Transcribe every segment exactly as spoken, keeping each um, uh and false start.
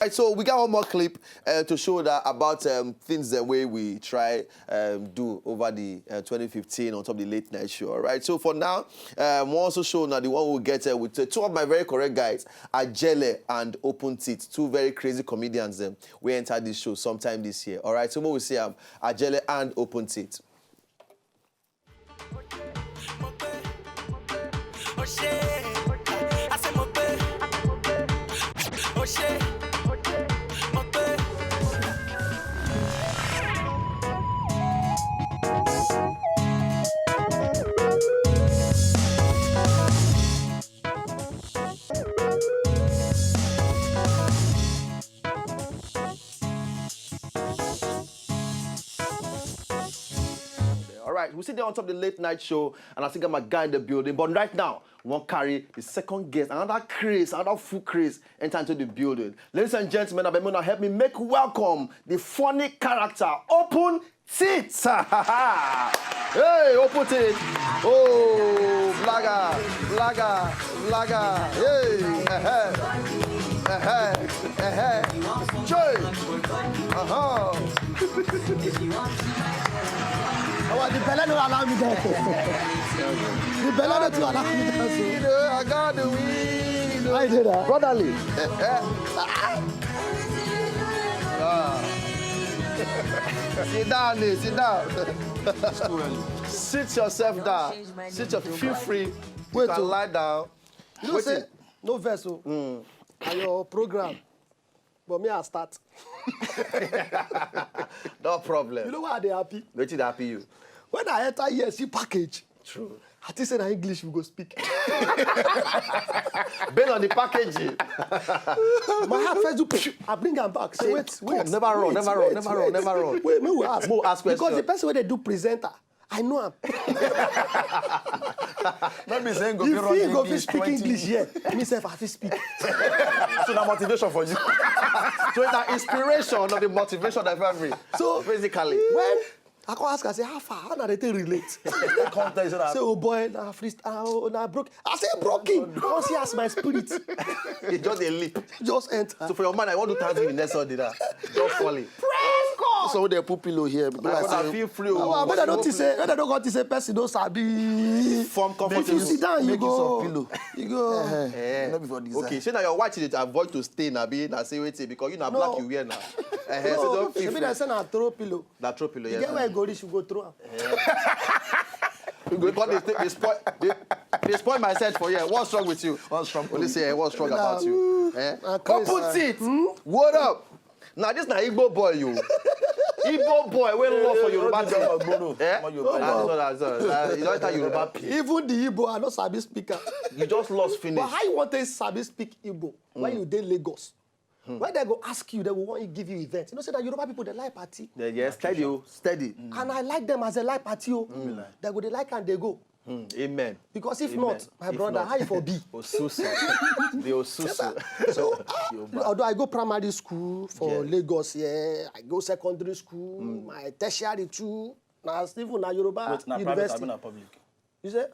Right, so we got one more clip uh, to show that about um, things that way we try um, do over the uh, twenty fifteen on top of the late night show. All right, so for now, um, we also show now the one we get uh, with uh, two of my very correct guys, Ajele and Open Teeth, two very crazy comedians. Um, we entered this show sometime this year. All right, so what we see um, Ajele and Open Teeth. All right, we sit there on top of the late night show, and I think I'm a guy in the building. But right now, we won't carry the second guest, another craze, another full craze, enter into the building. Ladies and gentlemen, I beg you now help me make welcome the funny character, Open Teeth. Hey, Open Teeth. Oh, blagger, blagger, blagger. Hey, eh, eh, eh, eh. Joy. Uh-huh. Oh, the belle no allow me dance. The belle no too allow me dance. You know, I got the weed. I did that. Brotherly. Ah. Sit down, eh, sit down. Sit yourself down. Sit your, feel free. Wait, you can oh. Lie down. You know, say, no verse, oh. Mm. And your program. But me, I start. No problem. You know why they happy? Wetin dey happy you? When I enter here, see package. True. I think say na English we go speak. Based on the packaging. My heart first do psh, I bring am back. Say, wait, wait, come, never run, wait, never run, wait, never run, wait. Never run. Wait, make we ask. Make we ask question. Because the person wey dey do presenter, I know am. No be saying go fit run English twenty. If he go fit speak English here, me sef I fit speak. So na motivation for you. So it's an inspiration of the motivation of every. So basically, when I come ask, I say, "How far? How na dey take relate?" Come tell you so that. Say, "Oh boy, na freest-, ah, oh, na broke." I say, "Broken." Come see as my spirit. It just a leap. Just enter. So for your mind, I want to thank you the next Sunday now. Just falling. Praise God. So they put pillow here. Because I say, feel free. Oh, but I don't think say, I don't go think say person don't sabi. Form comfortable. If you sit down, you go. Make you some pillow. You go. Eh, eh. No be for this. Okay, so now your wife dey avoid to stay na be na say wetin because you na black you wear now. Eh, eh, so no, don't feel free. Say na throw pillow. Na throw pillow, yes. You get where you go reach, you go throw am. Eh. Because they, they, they spoil, they, they spoil my set for you. What's wrong with you? What's wrong with you? Only say, eh, what's wrong about you? Eh? Open seat. Hmm? What up? Now this na Igbo boy you. Igbo boy wey love for Yoruba thing. Eh? Omo Yoruba. Ah, sorry, sorry, sorry. Ah, you don't enter Yoruba. Even the Igbo, I no sabi speak am. You just lost finish. But how you want to sabi speak Igbo when you dey Lagos? Hmm. When they go ask you, they will want to give you event. You know, say that Yoruba people, they like party. Yeah, yeah, steady, oh, steady. And I like them as they like party, oh. They go, they like and they go. Hmm, amen. Because if not, my brother, how you for be? Osusu. The Osusu. So, ah, although I go primary school for Lagos, yeah, I go secondary school, my tertiary too. Now, even na Yoruba University. Wait, na private, abi na public? You say?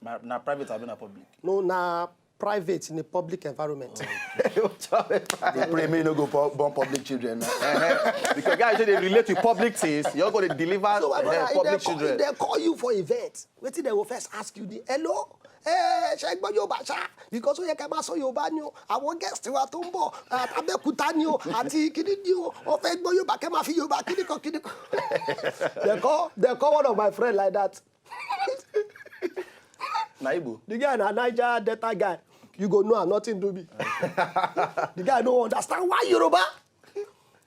Na, na private, abi na public? No, na private in a public environment. They pray me no go pu-, born public children now. Eh, eh. Because guys say they relate to public things, you're gonna deliver. So my brother, if public children. If they call you for event, wetin they will first ask you the hello? Eh, ṣé gbọ́ Yorùbá ṣá? Because ó yẹ ká máa sọ Yorùbá ni o. Àwọn guest wa tó ń bọ̀, ah, Abẹ́òkúta ni o, àti kíní ni o. Wọ́n fẹ́ gbọ́ Yorùbá, kẹ́ máa fi Yorùbá kíní kan, kíní kan. They call, they call one of my friend like that. Na Igbo. The guy na Niger Delta guy. You go know am, nothing do me. The guy no understand why Yoruba.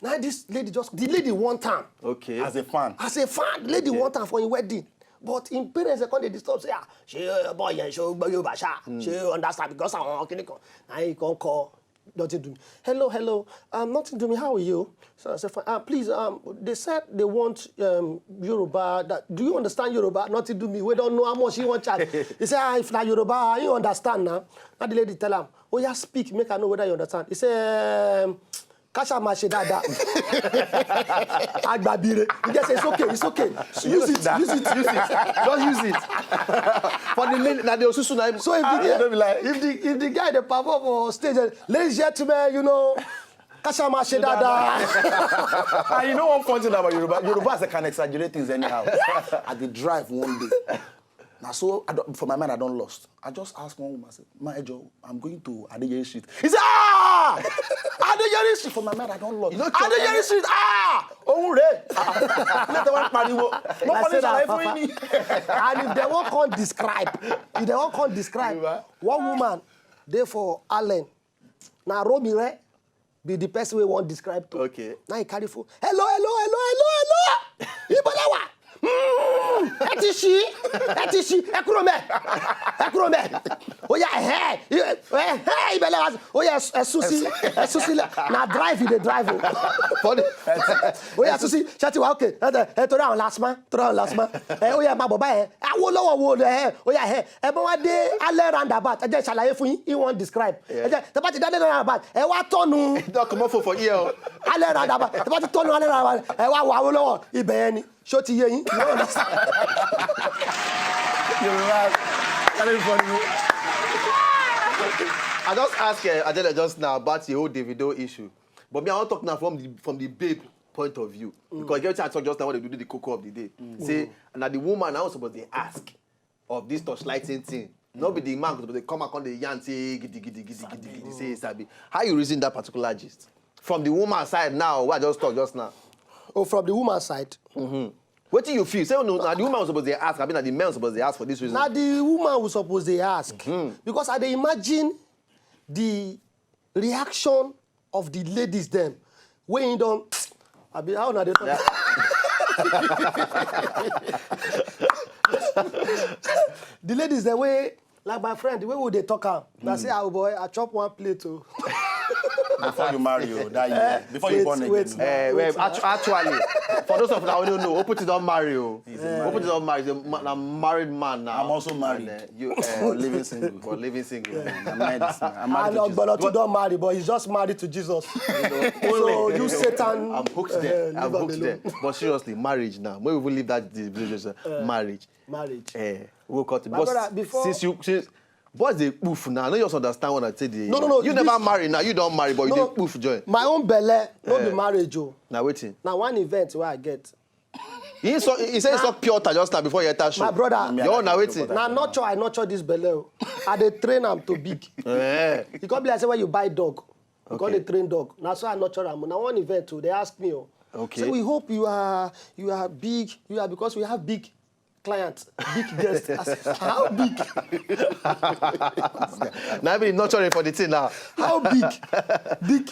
Now this lady just, the lady want am. Okay. As a fan. As a fan, the lady want am for him wedding. But him parents dey come dey disturb say, "Ah, ṣé, uh, boy yẹn, ṣé ó gbọ́ Yorùbá ṣá? Ṣé ó understand?" Because àwọn kìnìún kan, na him come call. Nothing do me. "Hello, hello. Um, nothing do me. How are you?" So I said, "Fine. Uh, please, um, they said they want, um, Yoruba. That, do you understand Yoruba?" Nothing do me. We don't know how much he want charge. He said, "Ah, if na Yoruba, you understand now." Now the lady tell him, "Oh yeah, speak. Make I know whether you understand." He said, um, "Kasha mashe dada." Agbabire. He just said, "It's okay, it's okay. Use it, use it, use it. Just use it." For the lady, now the Osusu na him. So if the, if the, if the guy dey perform for stage, eh, "Ladies and gentlemen, you know, Ká ṣá máa ṣe dáadáa. And you know one funny thing about Yoruba? Yoruba as I can exaggerate things anyhow. I dey drive one day. Now so I don't, for my mind I don't lost. I just ask one woman, I say, "Ma, ẹ jọ̀ọ́, I'm going to Adeyeri Street." He said, "Ah! Adeyeri Street." For my mind I don't lost. You no chop Adeyeri Street, ah! Ohun re. Let the one pariwo. No I funny said that, ṣàlàyé fún Papa. yín ni. And if they won't come describe, if they won't come describe, Yoruba. One woman dey for Allen. Na Romire be the person wey wan describe to. Okay. Now he carry phone. "Hello, hello, hello, hello, hello. Ibo lẹ wà? Mm, ẹ ti ṣí, ẹ ti ṣí, ẹ kúrò mẹ́, ẹ kúrò mẹ́. Ó yá, ẹ̀hẹ́, ẹ̀hẹ́, ibẹ̀ lẹ wà. Ó yá, ẹ sún sí, ẹ sún sílẹ̀." Na drive you dey drive o. Ó yá, sún sí, ṣé ti wà okay? Ẹ torí àwọn last man, torí àwọn last man. Ẹ ó yá, máa bọ̀ báyẹn. Awólọ́wọ̀ wo lẹ ẹ? Ó yá, ẹ ẹ bá wá dé Allen roundabout, ẹ jẹ́ ṣàlàyé fún yín, he wan describe. Ẹ jẹ́ tẹ́ bá ti dé Allen roundabout, ẹ wá tọ́nu Don't comot phone for here o. Allen roundabout, tẹ́ bá ti tọ́nu Allen roundabout, ẹ wá wo Awólọ́wọ̀, ibẹ̀ yẹn ni. Ṣó ti yé yín? You understand? Yoruba, very funny. I just ask uh, Adele just now about the whole Davido issue. But me, I wan talk now from the from the babe point of view. Because get wetin I talk just now when they do the cocoa of the day. Say, na the woman now suppose dey ask of this torchlighting thing. No be the man suppose dey come and come dey yarn say gidi gidi gidi gidi gidi say e sabi. How you reason that particular gist? From the woman side now, wey I just talk just now. Oh, from the woman side. Wetin you feel? Say no, na the woman suppose dey ask, abi na the men suppose dey ask for this reason? Na the woman we suppose dey ask. Because I dey imagine the reaction of the ladies dem wey he don, abi how una dey talk? The ladies dem wey, like my friend, the way we dey talk am, na say, "Ah, boy, I chop one plate o." Before you marry, oh, that year. Before you Wait, born wait. again. Eh, well, actu- actually, for those of you that don't know, Oput don marry o. Oput don marry. He's a ma- na married man now. I'm also married. And, uh, you, For uh, living single. for living single. I'm married. I'm married And to Jesus. Ogbolo too don marry, but he's just married to Jesus. So you Satan. I'm hooked eh, there. leave I'm am hooked alone. There. But seriously, marriage now. When we even leave that relationship, marriage. Marriage. Eh, we'll cut it. My But brother, before- since you, since, boys they poof now. I know you also understand what I say. They, No, no, no, You this- never marry now. You don't marry, but No, you no. dey poof join. My own belle, no be Eh. Marriage o. Now waiting. Na one event wey I get. He saw. He said it's not pure just now before you enter show. My brother. You're now waiting. Na nurture I nurture this belle o. I dey train am to big. Eh. E come be like say when you buy dog, you come Okay. dey train dog. Na so I nurture am. Na one event o, they ask me o. Okay. Say, "We hope you are, you are big, you are, because we have big clients, big guests." I say, "How big? Now be nurturing for the thing now. How big? Big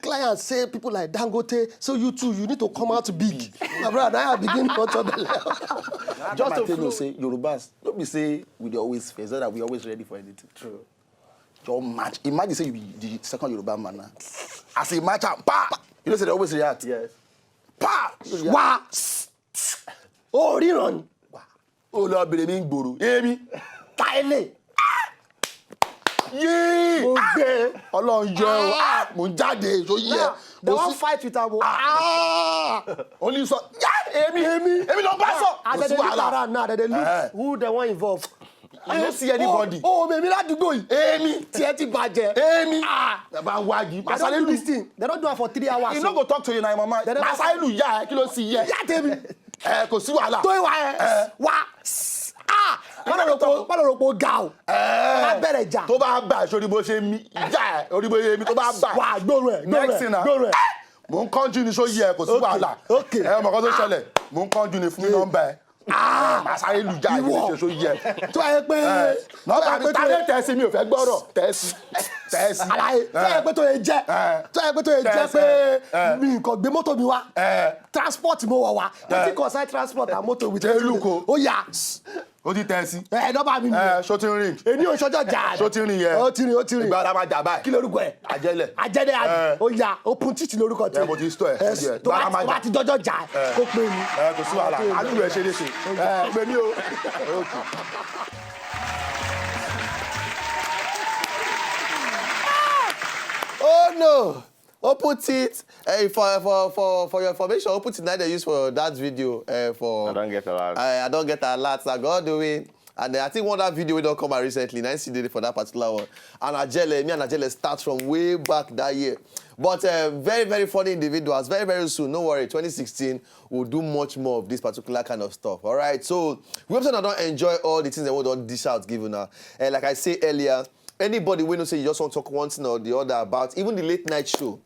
clients say people like Dangote, so you too, you need to come out big." My brother, now I begin nurture belle. Just to tell you, say Yorubas, don't be say we dey always face that we always ready for anything. True. Just match. Imagine say you be the second Yoruba man now. As he match am, pa! You know say they always react. Yes. Pa! Wa! O ríran. Ó lọ bèrè mi ń gbòòrò. Èmi. Kaile. Yéé! Mo gbé. Ọlọ́run jẹ́ o. Ah, mò ń jáde. Tó yẹ. Now, they Kò wan sí- fight with am o. Ah! Only so. Yeah, èmi. Èmi. Èmi ló bá sọ. As Kò they sí dey look wàhálà. Around now, they dey look Eh. Who they wan involve. I no see anybody. Oh, oh, mi ládùúgbò yìí. Èmi. Tiẹ̀ ti bàjẹ́. Èmi. Ah. Ẹ bá wá yìí. They don do this thing. They don do am for three hours. You no go talk to you na mama. They never- Masailu ya ẹ kí ló sì yẹ. Yá tèmi. Ẹ kò sí wàhálà. Tó ìwà ẹ̀. Eh. Wá. Ah. Má lọ rò pé, má lọ rò pé ó ga o. Ẹ. Má bẹ̀rẹ̀ jà. Tó bá bá aṣọ orí bó ṣe mí. Ìjà ẹ̀ orí bó ṣe mí tó bá bá. Wà á gbóòórùn ẹ̀. Next thing na. Gbóòórùn ẹ̀. Mò ń kánjú ni só yẹ kò sí Okay, wàhálà. Okay. Ẹ mọ̀ kán tó ṣẹlẹ̀. Mò ń kánjú ni fún mi nọ́mbà ẹ̀. Màá sáré lù já Ìwọ. ìdílé ṣe só yẹ. Tó ẹ pé. Nọ́mbà mi tó ta ẹ ló pé- tẹ̀ sí mi ò fẹ́ gbọ́rọ̀. Tẹ̀ sí. Tẹ̀ sí. Àlàyé, tó ẹ pé tó yẹ jẹ́. Eh. Tó ẹ pé tó yẹ jẹ́ Tẹ̀sí. pé Eh. mi nǹkan gbé mọ́tò mi wá. Ẹ. Transport mo wà wá. Eh. Wetin concern transport and motor with Ṣé Luko? Ó yá. Ó ti tẹ̀ sí. Ẹ nọ́mbà mi ni. Ẹ ṣó ti ń rìn. Èmi ò ṣọjọ́ jà. Ṣó ti ń rìn yẹn. Ó ti rìn, ó ti rìn. Ìgbà ara máa jà báyìí. Kí lorúkọ ẹ̀? Ajẹ́lẹ̀. Ajẹ́dẹ́ àbí? Eh. Ó yá. Open títì lórúkọ Ẹ mo ti sọ ẹ. Ẹ, Ẹ, tó bá bàrà máa tó bá jà. ti dọ́jọ́ jà ẹ̀, kó pé mi. Ẹ kò sí wàhálà. Àlù ẹ ṣe léṣe. Ẹ pè mí o. Oh no! Open it. Hey, for for for for your information, open it now they use for that video. Uh, for I don't get alert. I, I don't get alert. I got doing. And uh, I think one of that video we don't come out recently, and I see did for that particular one. And Ajele, me and Ajele start from way back that year. But uh, very, very funny individuals. Very, very soon, no worry, twenty sixteen, we'll do much more of this particular kind of stuff. All right. So we hope that I don't enjoy all the things that we don't dish out, give you now. And like I say earlier, anybody we know say you just want to talk one thing or the other about, even the late night show.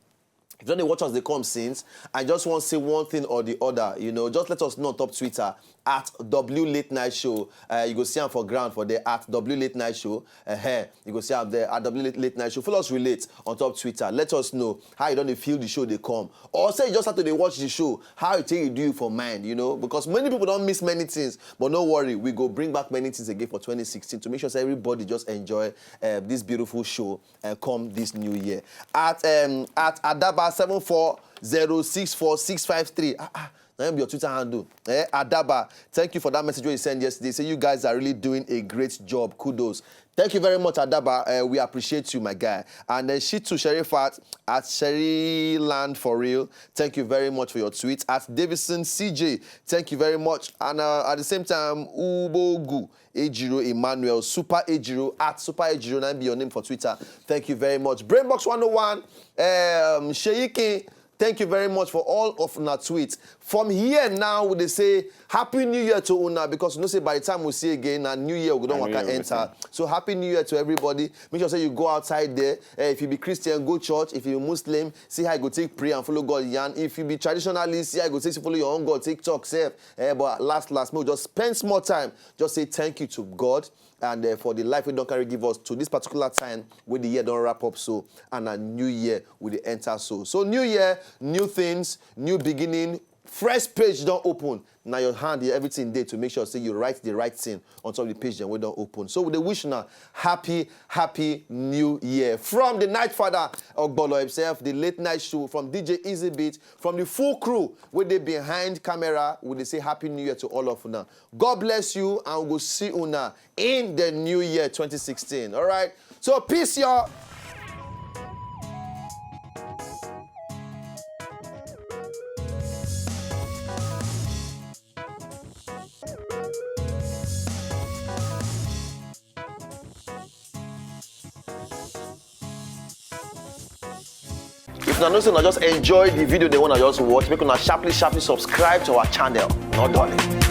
If you don't watch us, they come since. I just want to say one thing or the other. You know, just let us know on top Twitter at W Late Night Show. Uh, you go see am for ground for there at W Late Night Show. Uh-huh. You go see am there at W Late, Late Night Show. Follow us relate on top Twitter. Let us know how you don't feel the show they come. Or say you just have to dey watch the show. How you take you do you for mind, you know? Because many people don't miss many things. But no worry, we go bring back many things again for twenty sixteen to make sure say everybody just enjoy uh, this beautiful show uh, come this new year. At um, at Adaba seven four zero six four six five three. Ah, ah, na him be your Twitter handle. Eh, Adaba, thank you for that message wey you send yesterday. Say you guys are really doing a great job. Kudos. Thank you very much, Adaba. Uh, we appreciate you, my guy. And then Shitu Sherifat at Sherry Land for Real. Thank you very much for your tweet. At Davidson C J, thank you very much. And uh, at the same time, Ubogu Ejiro Emmanuel, Super Ejiro, at Super Ejiro, na be your name for Twitter. Thank you very much. Brainbox one oh one, um, Sheiki, thank you very much for all of una tweets. From here now, we dey say Happy New Year to una, because you know say by the time we see again, na New Year we go don waka enter. So Happy New Year to everybody. Make sure say you go outside there. Eh, if you be Christian, go church. If you be Muslim, see how you go take pray and follow God yarn. If you be traditionalist, see how you go take follow your own God, take talk sef. Eh, but last last, make we just spend small time, just say thank you to God and uh, for the life we don't carry give us to this particular time with the year don't wrap up so, and a new year with the enter so. So new year, new things, new beginning, fresh page don't open. Now your hand here, everything there to make sure say you write the right thing on top of the page then we don't open. So with the wish now, happy, happy new year. From the night father Ogbolo himself, the late night show, from D J Easy Beat, from the full crew with the behind camera, we dey say happy new year to all of una. God bless you, and we go see una in the new year twenty sixteen. All right. So peace, y'all. If una know say una just enjoy the video they wanna just watch, make una sharply sharply subscribe to our channel. No darling.